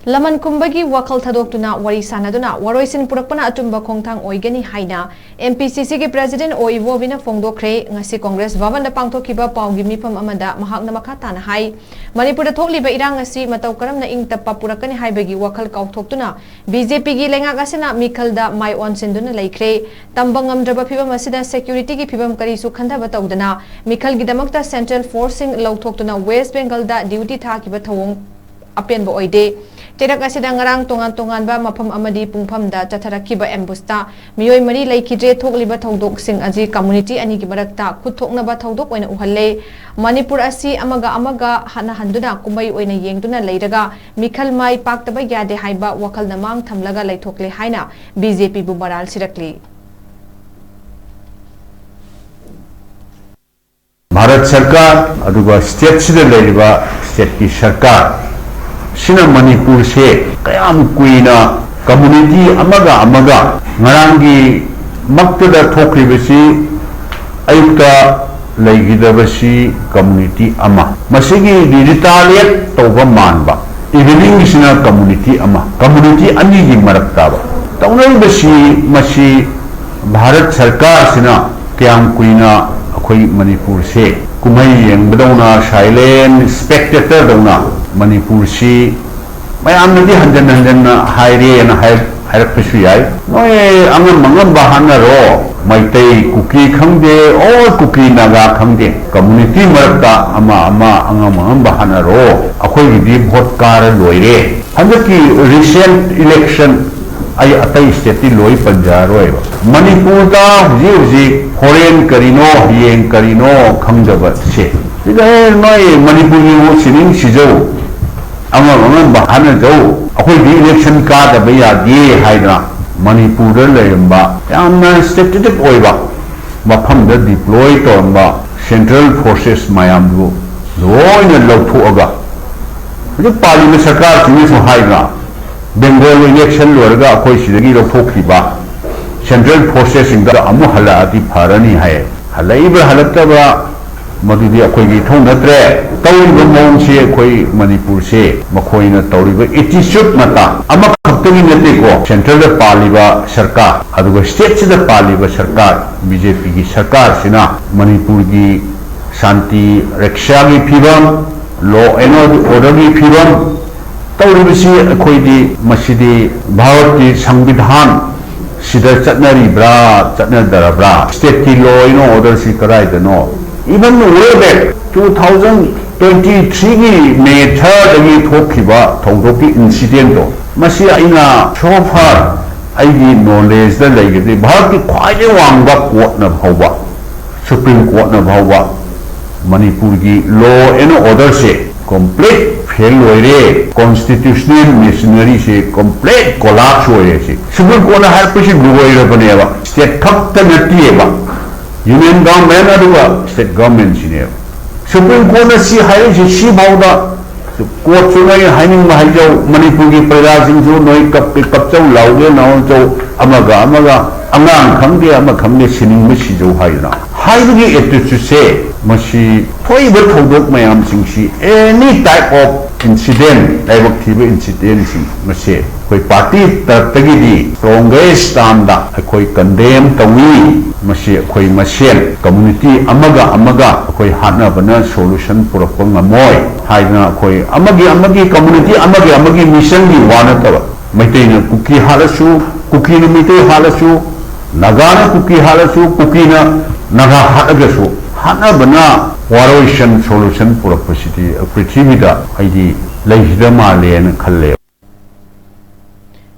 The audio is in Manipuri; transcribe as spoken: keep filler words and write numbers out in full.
ꯂꯃꯟ ꯈꯨꯝꯕꯒꯤ ꯋꯥꯈꯜ ꯊꯥꯗꯣꯛꯇꯨꯅ ꯋꯥꯔꯤ ꯁꯥꯟꯅꯗꯨꯅ ꯋꯥꯔꯣꯏꯁꯤꯟ ꯄꯨꯔꯛꯄꯅ ꯑꯆꯨꯝꯕ ꯈꯣꯡꯊꯥꯡ ꯑꯣꯏꯒꯅꯤ ꯍꯥꯏꯅ M P C C ꯒꯤ President ꯑꯣ ꯏꯕꯣꯕꯤꯅ ꯐꯣꯡꯗꯣꯛꯈ꯭ꯔꯦ꯫ ꯉꯁꯤ Congress ꯚꯕꯟꯗ ꯄꯥꯡꯊꯣꯛꯈꯤꯕ ꯄꯥꯎꯒꯤ ꯃꯤꯐꯝ ꯑꯃꯗ ꯃꯍꯥꯛꯅ ꯃꯈꯥ ꯇꯥꯅ ꯍꯥꯏ, ꯃꯅꯤꯄꯨꯔꯗ ꯊꯣꯛꯂꯤꯕ ꯏꯔꯥꯡ ꯑꯁꯤ ꯃꯇꯧ ꯀꯔꯝꯅ ꯏꯪ ꯇꯞꯄ ꯄꯨꯔꯛꯀꯅꯤ ꯍꯥꯏꯕꯒꯤ ꯋꯥꯈꯜ ꯀꯥꯎꯊꯣꯛꯇꯨꯅ B J P ꯒꯤ ꯂꯩꯉꯥꯛ ꯑꯁꯤꯅ ꯃꯤꯈꯜꯗ ꯃꯥꯏ ꯑꯣꯟꯁꯤꯟꯗꯨꯅ ꯂꯩꯈ꯭ꯔꯦ꯫ ꯇꯝꯕ ꯉꯝꯗ꯭ꯔꯕ ꯐꯤꯚꯝ ꯑꯁꯤꯗ security ꯒꯤ ꯐꯤꯚꯝ ꯀꯔꯤꯁꯨ ꯈꯟꯊꯕ ꯇꯧꯗꯅ ꯃꯤꯈꯜꯒꯤꯗꯃꯛꯇ central force ꯁꯤꯡ ꯂꯧꯊꯣꯛꯇꯨꯅ West Bengal ꯗ duty ꯊꯥꯈꯤꯕ ꯊꯧꯑꯣꯡ ꯑꯄꯦꯟꯕ ꯑꯣꯏꯗꯦ꯫ ꯆꯩꯔꯛ ꯑꯁꯤꯗ ꯉꯔꯥꯡ ꯇꯣꯉꯥꯟ ꯇꯣꯉꯥꯟꯕ ꯃꯐꯝ ꯑꯃꯗꯤ ꯄꯨꯡꯐꯝꯗ ꯆꯠꯊꯔꯛꯈꯤꯕ ambush ꯇ ꯃꯤꯑꯣꯏ ꯃꯔꯤ ꯂꯩꯈꯤꯗ꯭ꯔꯦ꯫ ꯊꯣꯛꯂꯤꯕ ꯊꯧꯗꯣꯛꯁꯤꯡ ꯑꯁꯤ community ꯑꯅꯤꯒꯤ ꯃꯔꯛꯇ ꯈꯨꯠ ꯊꯣꯛꯅꯕ ꯊꯧꯗꯣꯛ ꯑꯣꯏꯅ ꯎꯍꯜꯂꯦ꯫ ꯃꯅꯤꯄꯨꯔ ꯑꯁꯤ ꯑꯃꯒ ꯑꯃꯒ ꯍꯥꯠꯅꯍꯟꯗꯨꯅ ꯀꯨꯝꯍꯩ ꯑꯣꯏꯅ ꯌꯦꯡꯗꯨꯅ ꯂꯩꯔꯒ ꯃꯤꯈꯜ ꯃꯥꯏ ꯄꯥꯛꯇꯕ ꯌꯥꯗꯦ ꯍꯥꯏꯕ ꯋꯥꯈꯜꯅ ꯃꯥꯡ ꯊꯝꯂꯒ ꯂꯩꯊꯣꯛꯂꯦ ꯍꯥꯏꯅ B J P ꯕꯨ ꯃꯔꯥꯜ ꯁꯤꯔꯛꯂꯤ꯫ ꯚꯥꯔꯠ ꯁꯔꯀꯥꯔ ꯑꯗꯨꯒ state ꯁꯤꯗ ꯂꯩꯔꯤꯕ state ꯀꯤ ꯁꯔꯀꯥꯔ ꯁꯤꯅ ꯃꯅꯤꯄꯨꯔꯁꯦ ꯀꯌꯥꯝ ꯀꯨꯏꯅ community ꯑꯃꯒ ꯑꯃꯒ, ꯉꯔꯥꯡꯒꯤ ꯃꯛꯇꯗ ꯊꯣꯛꯈ꯭ꯔꯤꯕꯁꯤ, ꯑꯌꯨꯛꯇ ꯂꯩꯈꯤꯗꯕꯁꯤ community ꯑꯃ, ꯃꯁꯤꯒꯤ retaliate ꯇꯧꯕ ꯃꯥꯟꯕ, evening ꯒꯤꯁꯤꯅ community ꯑꯃ, community ꯑꯅꯤꯒꯤ ꯃꯔꯛꯇꯕ ꯇꯧꯅꯔꯤꯕꯁꯤ, ꯃꯁꯤ ꯚꯥꯔꯠ ꯁꯔꯀꯥꯔꯁꯤꯅ ꯀꯌꯥꯝ ꯀꯨꯏꯅ ꯑꯩꯈꯣꯏ ꯃꯅꯤꯄꯨꯔꯁꯦ ꯀꯨꯝꯍꯩ ꯌꯦꯡꯕꯗꯧꯅ, silent spectator ꯗꯧꯅ ꯃꯅꯤꯄꯨꯔꯁꯤ ꯃꯌꯥꯝꯅꯗꯤ ꯍꯟꯖꯟ ꯍꯟꯖꯟꯅ ꯍꯥꯏꯔꯦꯅ ꯍꯥꯏ-, ꯍꯥꯏꯔꯛꯄꯁꯨ ꯌꯥꯏ꯫ ꯅꯣꯏ ꯑꯉꯝ ꯑꯉꯝꯕ ꯍꯥꯠꯅꯔꯣ, ꯃꯩꯇꯩ ꯀꯨꯀꯤ ꯈꯪꯗꯦ, or ꯀꯨꯀꯤ ꯅꯥꯒꯥ ꯈꯪꯗꯦ, community ꯃꯔꯛꯇ ꯑꯃ ꯑꯃ ꯑꯉꯝ ꯑꯉꯝꯕ ꯍꯥꯠꯅꯔꯣ, ꯑꯩꯈꯣꯏꯒꯤꯗꯤ vote ꯀꯥꯔ ꯂꯣꯏꯔꯦ꯫ ꯍꯟꯗꯛꯀꯤ recent election, ꯑꯩ ꯑꯇꯩ state ꯇꯤ ꯂꯣꯏ ꯄꯟꯖꯔꯔꯣꯏꯕ, ꯃꯅꯤꯄꯨꯔꯗ ꯍꯧꯖꯤꯛ ꯍꯧꯖꯤꯛ ꯍꯣꯔꯦꯟ ꯀꯔꯤꯅꯣ, ꯍꯌꯦꯡ ꯀꯔꯤꯅꯣ ꯈꯪꯗꯕꯁꯦ, ꯁꯤꯗ ꯅꯣꯏ ꯃꯅꯤꯄꯨꯔꯒꯤ ꯁꯤꯅꯤꯡ ꯁꯤꯖꯧ, ꯑꯉꯝ ꯑꯉꯝꯕ ꯍꯥꯠꯅꯖꯧ, ꯑꯩꯈꯣꯏꯗꯤ election ꯀꯥꯗꯕ ꯌꯥꯗꯦ ꯍꯥꯏꯗꯅ ꯃꯅꯤꯄꯨꯔꯗ ꯂꯩꯔꯝꯕ ꯌꯥꯝꯅ strategic ꯑꯣꯏꯕ ꯃꯐꯝꯗ deploy ꯇꯧꯔꯝꯕ central forces ꯃꯌꯥꯝꯗꯨ ꯂꯣꯏꯅ ꯂꯧꯊꯣꯛꯑꯒ, ꯍꯧꯖꯤꯛ ꯄꯥꯜꯂꯤꯕ ꯁꯔꯀꯥꯔꯁꯤꯡꯅꯁꯨ ꯍꯥꯏꯗꯅ, Bengal election ꯂꯣꯏꯔꯒ ꯑꯩꯈꯣꯏ ꯁꯤꯗꯒꯤ ꯂꯧꯊꯣꯛꯈꯤꯕ central forces ꯁꯤꯡꯗ ꯑꯃꯨꯛ ꯍꯜꯂꯛꯑꯗꯤ ꯐꯔꯅꯤ ꯍꯥꯏ꯫ ꯍꯜꯂꯛꯏꯕ꯭ꯔꯥ ꯍꯜꯂꯛꯇꯕ꯭ꯔꯥ, ꯃꯗꯨꯗꯤ ꯑꯩꯈꯣꯏꯒꯤ ꯏꯊꯧ ꯅꯠꯇ꯭ꯔꯦ꯫ ꯇꯧꯔꯤꯕ ꯃꯑꯣꯡꯁꯤ ꯑꯩꯈꯣꯏ ꯃꯅꯤꯄꯨꯔꯁꯦ ꯃꯈꯣꯏꯅ ꯇꯧꯔꯤꯕ attitude ꯃꯇꯥꯡ ꯑꯃꯈꯛꯇꯒꯤ ꯅꯠꯇꯦꯀꯣ, central ꯗ ꯄꯥꯜꯂꯤꯕ ꯁꯔꯀꯥꯔ ꯑꯗꯨꯒ state ꯁꯤꯗ ꯄꯥꯜꯂꯤꯕ ꯁꯔꯀꯥꯔ, B J P ꯒꯤ ꯁꯔꯀꯥꯔꯁꯤꯅ ꯃꯅꯤꯄꯨꯔꯒꯤ ꯁꯥꯟꯇꯤ ꯔꯛꯁꯥꯒꯤ ꯐꯤꯕꯝ, law and order ꯒꯤ ꯐꯤꯕꯝ, ꯇꯧꯔꯤꯕꯁꯤ ꯑꯩꯈꯣꯏꯗꯤ ꯃꯁꯤꯗꯤ ꯚꯥꯔꯠꯀꯤ ꯁꯪꯕꯤꯙꯥꯟ ꯁꯤꯗ ꯆꯠꯅꯔꯤꯕ꯭ꯔꯥ, ꯆꯠꯅꯗ꯭ꯔꯕ꯭ꯔꯥ? State ꯀꯤ law and order ꯁꯤ ꯀꯗꯥꯏꯗꯅꯣ? Even way back two thousand twenty three ꯒꯤ May third ꯗꯒꯤ ꯊꯣꯛꯈꯤꯕ ꯊꯧꯗꯣꯛꯀꯤ incident ꯇꯣ, ꯃꯁꯤ ꯑꯩꯅ so far ꯑꯩꯒꯤ knowledge ꯗ ꯂꯩꯒꯗꯤ ꯚꯥꯔꯠꯀꯤ ꯈ꯭ꯋꯥꯏꯗꯒꯤ ꯋꯥꯡꯕ court ꯅ ꯐꯥꯎꯕ, Supreme Court ꯅ ꯐꯥꯎꯕ ꯃꯅꯤꯄꯨꯔꯒꯤ law and order say complete fail ꯑꯣꯏꯔꯦ, constitutional machinery ꯁꯦ complete collapse ꯑꯣꯏꯔꯦ꯫ ꯁꯤ Supreme Court ꯅ ꯍꯥꯏꯔꯛꯄꯁꯤ ꯂꯣꯏꯔꯕꯅꯦꯕ꯫ State ꯈꯛꯇ ꯅꯠꯇꯦꯕ, Union Government ꯑꯗꯨꯒ State Government ꯁꯤꯅꯦꯕ꯫ Supreme Court ꯅ ꯁꯤ ꯍꯥꯏꯔꯛꯏꯁꯤ ꯁꯤꯐꯥꯎꯗ court ꯁꯨ ꯅꯣꯏ ꯍꯥꯏꯅꯤꯡꯕ ꯍꯥꯏꯖꯧ, ꯃꯅꯤꯄꯨꯔꯒꯤ ꯄ꯭ꯔꯖꯥꯁꯤꯡꯁꯨ ꯅꯣꯏ ꯀꯞꯀꯦ ꯀꯞꯆꯧ, ꯂꯥꯎꯒꯦ ꯂꯥꯎꯖꯧ, ꯑꯃꯒ ꯑꯃꯒ, ꯑꯉꯥꯡ ꯈꯪꯗꯦ ꯑꯃ ꯈꯪꯗꯦ, ꯁꯤꯅꯤꯡꯕ ꯁꯤꯖꯧ ꯍꯥꯏꯗꯅ ꯍꯥꯏꯕꯒꯤ attitude ꯁꯦ, ꯃꯁꯤ ꯊꯣꯛꯏꯕ ꯊꯧꯗꯣꯛ ꯃꯌꯥꯝꯁꯤꯡꯁꯤ, any type of incident, ꯂꯥꯏꯕꯛ ꯊꯤꯕ incident ꯁꯤꯡ, ꯃꯁꯤ ꯑꯩꯈꯣꯏ party ꯇꯔꯞꯇꯒꯤꯗꯤ strongest term ꯗ ꯑꯩꯈꯣꯏ condemn ꯇꯧꯏ꯫ ꯃꯁꯤ ꯑꯩꯈꯣꯏ ꯃꯁꯦꯟ community ꯑꯃꯒ ꯑꯃꯒ ꯑꯩꯈꯣꯏ ꯍꯥꯠꯅꯕꯅ solution ꯄꯨꯔꯛꯄ ꯉꯝꯃꯣꯏ ꯍꯥꯏꯗꯅ, ꯑꯩꯈꯣꯏ ꯑꯃꯒꯤ ꯑꯃꯒꯤ community ꯑꯃꯒꯤ ꯑꯃꯒꯤ mission ꯒꯤ ꯋꯥ ꯅꯠꯇꯕ, ꯃꯩꯇꯩꯅ ꯀꯨꯀꯤ ꯍꯥꯠꯂꯁꯨ, ꯀꯨꯀꯤꯅ ꯃꯩꯇꯩ ꯍꯥꯠꯂꯁꯨ, ꯅꯥꯒꯥꯅ ꯀꯨꯀꯤ ꯍꯥꯠꯂꯁꯨ, ꯀꯨꯀꯤꯅ ꯅꯥꯒꯥ ꯍꯥꯠꯂꯒꯁꯨ, ꯍꯥꯠꯅꯕꯅ ꯋꯥꯔꯣꯏꯁꯟ solution ꯄꯨꯔꯛꯄꯁꯤꯗꯤ ꯄ꯭ꯔꯤꯊꯤꯕꯤꯗ ꯑꯩꯗꯤ ꯂꯩꯈꯤꯗ ꯃꯥꯜꯂꯦꯅ ꯈꯜꯂꯦ꯫